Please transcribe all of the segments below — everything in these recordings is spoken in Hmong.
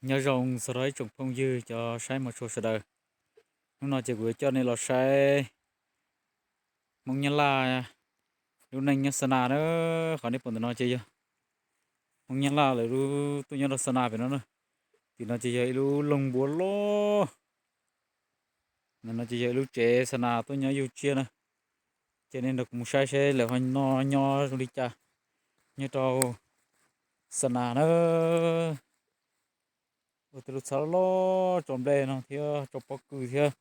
Nyob zoo txog rau ib tsoom phooj ywg cov saib mos tshua sawv daws. Hnub no ces kuv yuav coj nej los saib Hmoob Nyab Laj lub neej nyob Xa Nas na. Qhov nej pom ntawm no ces yog Hmoob Nyab Laj lawv lub tuaj nyob rau Xa Nas pem no na. Tim no ces yog ib lub loog npua loj. Ntawm no ces yog ib lub tsev Xa Nas tuaj nyob yug tsiaj na. Ces nej nrog kuv mus saib seb lawv ho noj nyob zoo li cas nyob rau Xa Nas na. Ua tej lub txhab loj loj tso nplej no thiab tso pob kws thiab.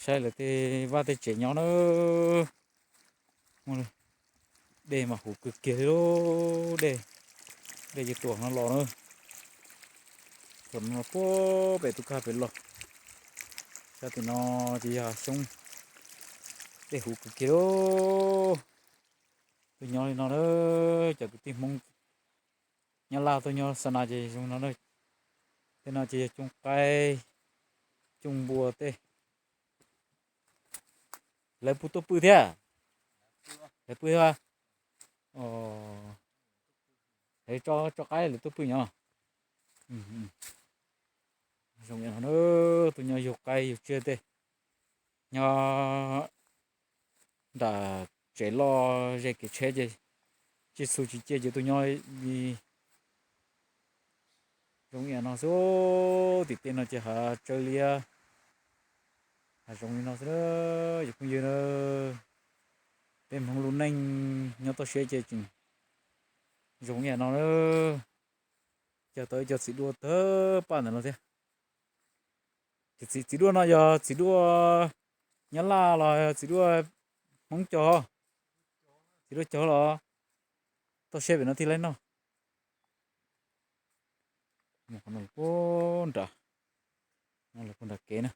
Saib lawv tej vaj tej tsev nyob na. Dej mas huv kawg kiag li lauj. Dej, dej ces tuam no los na. Tuam no puag pem tus kag pem los. Sab tim no ces yog xyoob. Dej huv kawg kiag lauj. Tuaj nyob li no na, cov kwv tij Hmoob Nyab Laj tuaj nyob Xa Nas ces zoo no na. Tej no ces yog cooj qaib, cooj npua tej. Lawv puas tuaj pw thiab? Lawv pw thiab. Lawv tso qaib lawv tuaj pw nyob. Zoo no na, tuaj nyob yug qaib yug tsiaj tej. Nyob nram tsev loj ze kev tsheb ces tsis xu tsis ciaj ces tuaj nyob li zoo ib yam no xwb. Tim tej no ces hav tsawb liab, hav zoov li no xwb na, cov phooj ywg na. Peb Hmoob lub neej nyob toj siab ces tseem zoo ib yam no na. Cog tau ib co txiv duaj tawg paj ntawm no thiab. Txiv, txiv duaj no yog txiv duaj Nyab Laj los yog txiv duaj Hmoob cog? Txiv duaj cog los? Toj siab pem no thiaj li noj. Mus qhov no los puag nram, no los puag nram kev na.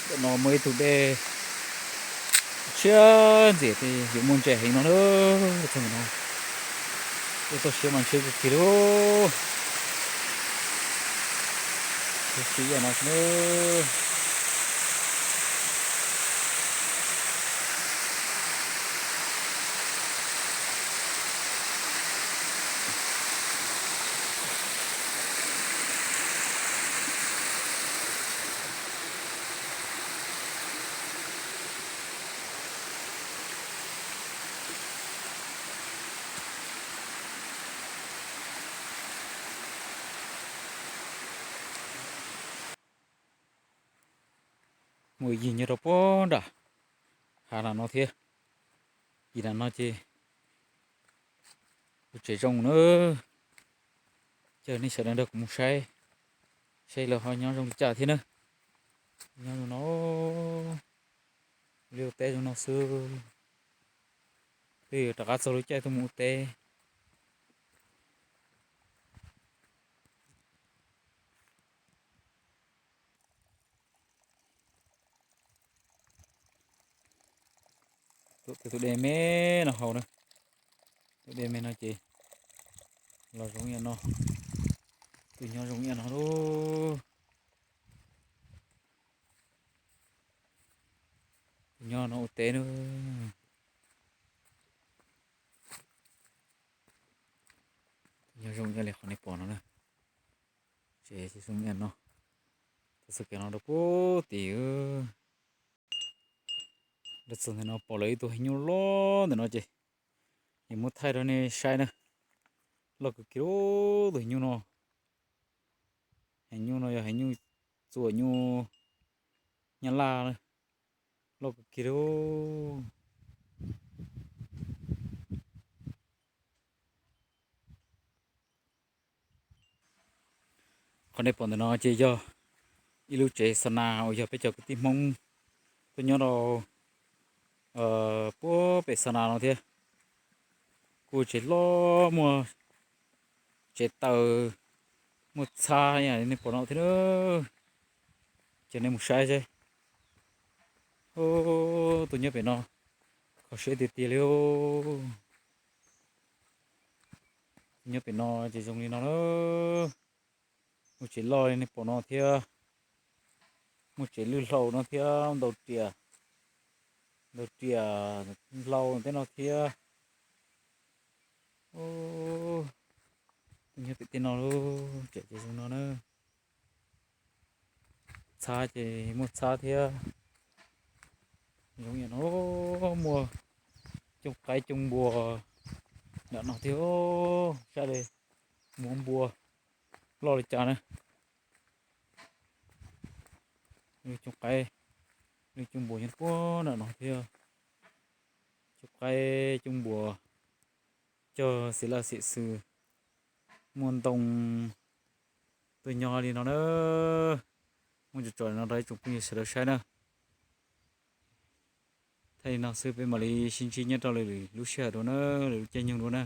Tam no muaj ib tug dej tshiab ntxiag ces yuav muaj ntses heev no na. Txog no, ua toj siab mas ntshiab kawg kiag li. Siab ib yam no xwb na. Muaj yig nyob rau puag nram hav nram no thiab. Yig nram no ces ua tsev zoo na. Coj nej sawv daws nrog kuv mus saib, saib lawv ho nyob zoo li cas thiab na. Nyob zoo no, li ua teb zoo no xwb. Twb yuav rov qab txog lub caij tuaj mus ua teb. Tuaj tus dej me no haus na. Tus dej me no ces los zoo ib yam no, tus nyob zoo ib yam no lauj. Tus nyob no ua teb na. Nyob zoo ib yam li qhov nej pom no na. Tsev zoo ib yam no. Tau txoj kev no rau puag tim. Rau txog ntawm no pom lawv ib tug heev nyuj loj ntawm no ces, es muab thaij rau nej saib na. Loj kawg kiag tus heev nyuj no. Heev nyuj no yog heev nyuj txuas nyuj Nyab Laj, loj kawg kiag li. Qhov nej pom ntawm no ces yog ib lub tsev xa nas uas yog peb cov kwv tij Hmoob tuaj nyob rau puag pem xa nas no thiab. Kuj tsev loj, muaj tsev taws, muaj txhab ib yam li nej pom no thiab na. Ces nej mus saib seb. Tus nyob pem no kho siab tiag tiag li. Tus nyob pem no ces zoo li no na. Muaj tsev loj li nej pom no thiab, muaj tsev lwj hlau no thiab ntau riam. ntawd riam hlau tej no thiab. Ub, nyob pem tej no lub tsev ces zoo no na. Txhab ces muaj txhab thiab. Zoo yam no muaj cooj qaib cooj npua nram no thiab. Sab de muaj npua loj li cas na. Lub cooj qaib, lub cooj npua nyob puag nram no thiab. Cooj qaib cooj npua, cog xim laj xim xwm, muaj ntoo tuaj nyob li no na. Muaj tso tso no rau ib tsoom phooj ywg sawv daws saib na. Thaij li no xwb peb mam li sib ntsib nyob rau lwm lub sij hawm dua na, lwm lub caij nyoog dua na.